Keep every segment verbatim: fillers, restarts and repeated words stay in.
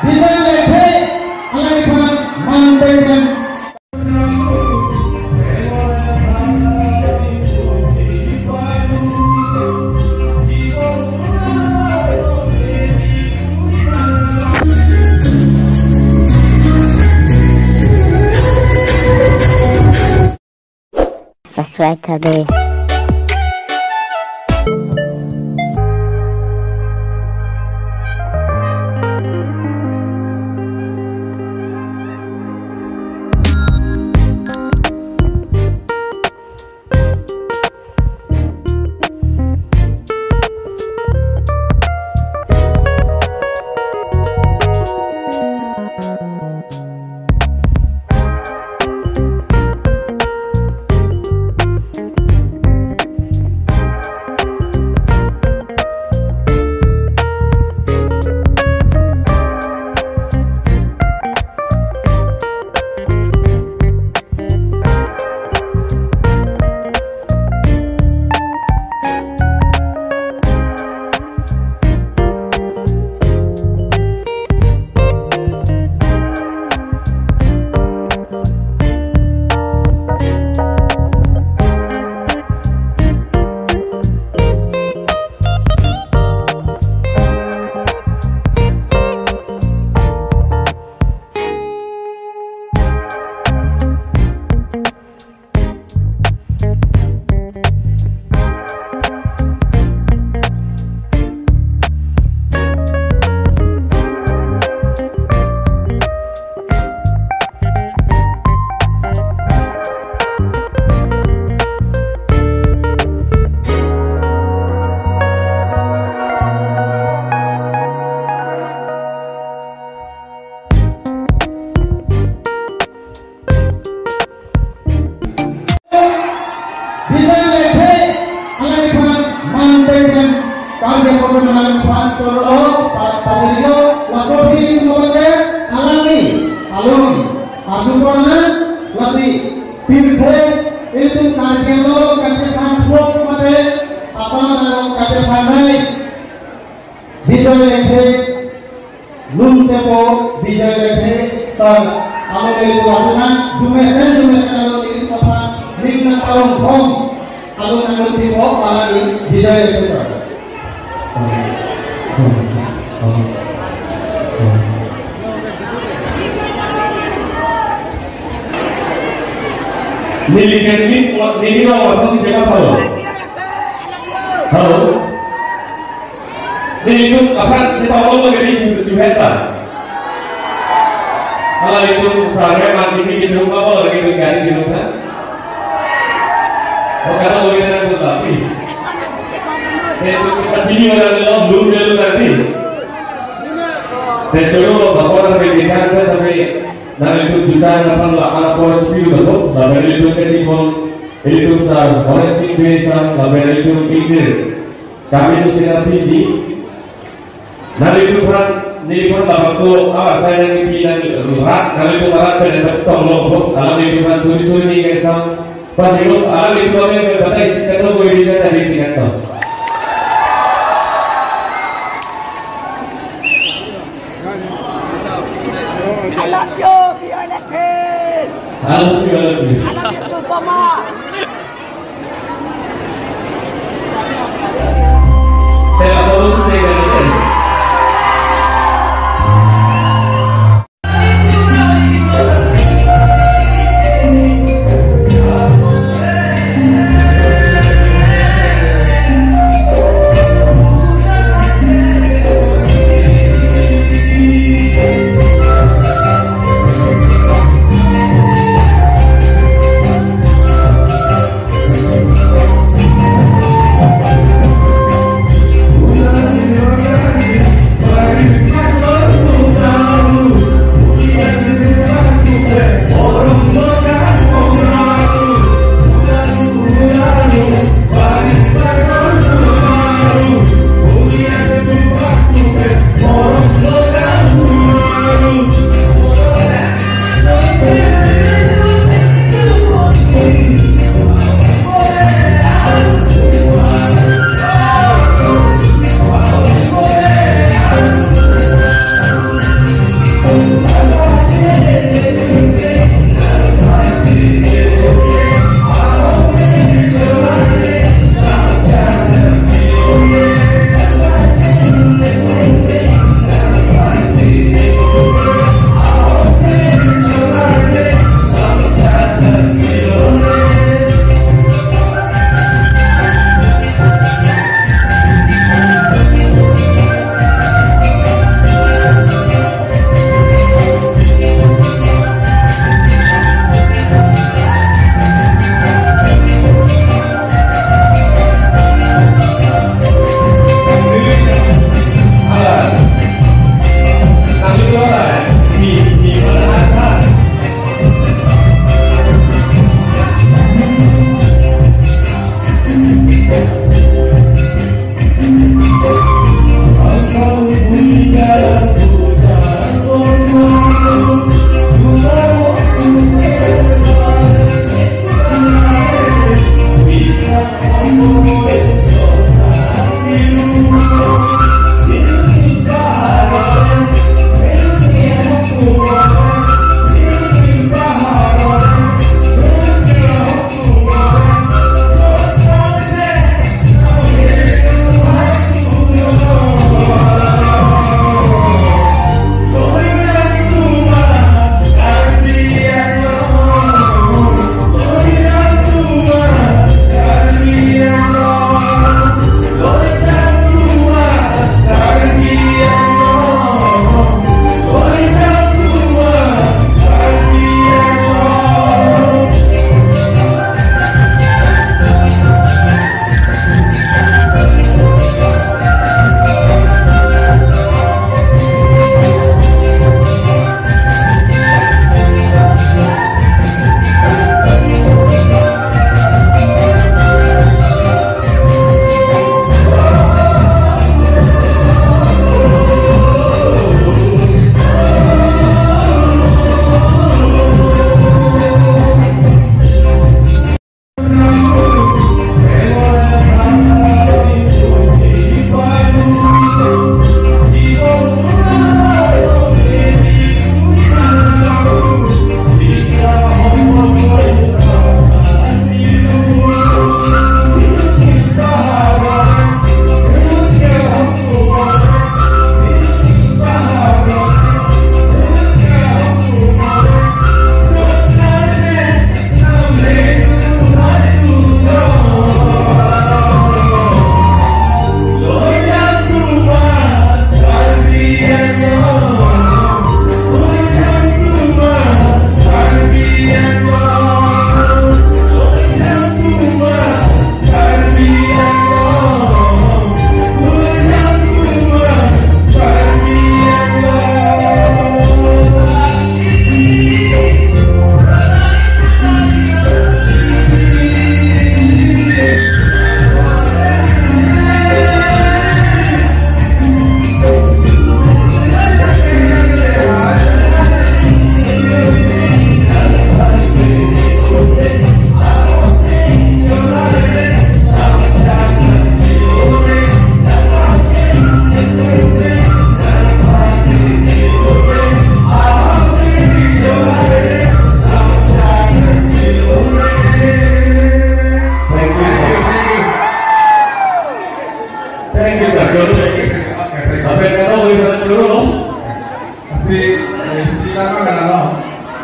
Bijoy Lekthe, alangphan manpeng pen. Subscribe tha dei. Bijoy Lekthe, alangphan manpeng pen, karya program alangphan tolo, pa-, pajirlo, lapu pini moke, alangli, alun, adu pona, lati, pirthe, itu karya lo, karya phan pok mate, apa nama karya phan nai, Bijoy Lekthe, Lun tepo Bijoy Lekthe, ta alo le tu atunan, dumesen dumesen alo le tu apa, ning na palong hong, alo nang lun tepo, pala ni Bijoy Lekthe ta. Neli ke neli, neli ro, asal si cepat halo. Halo. Nelitum aphan chetong lo ke di chu, chu heta. Alanglitum sare mati ke chu ba lo ke di gari chu ta. O kata lo ke na tu tapi. Nelitum cepat sini orang lo belum dia lo tapi. Te choro lo bapak orang ke chan ta tapi. Nanglitum juta aphan la ana por speed lo, lapen ilitum kachimon, ilitum sar, Horen Sing Bey sar, lapen ilitum ingjir Kamin Sinapi di. Nanglitum aphan, neliphan labangso, ah, saya nangpi nang rat, nanglitum rat pen dapat stong lo, alanglitum aphan suri suri ni kaisa, pajirlo, alanglitum aphan pen batai si kato koi di saya tadi si kato. I love you, Bijoy Lekthe. I love you, I love you. I love you too so much. Terima kasih, Bijoy Lekthe.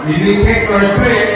Ini kek kore pre.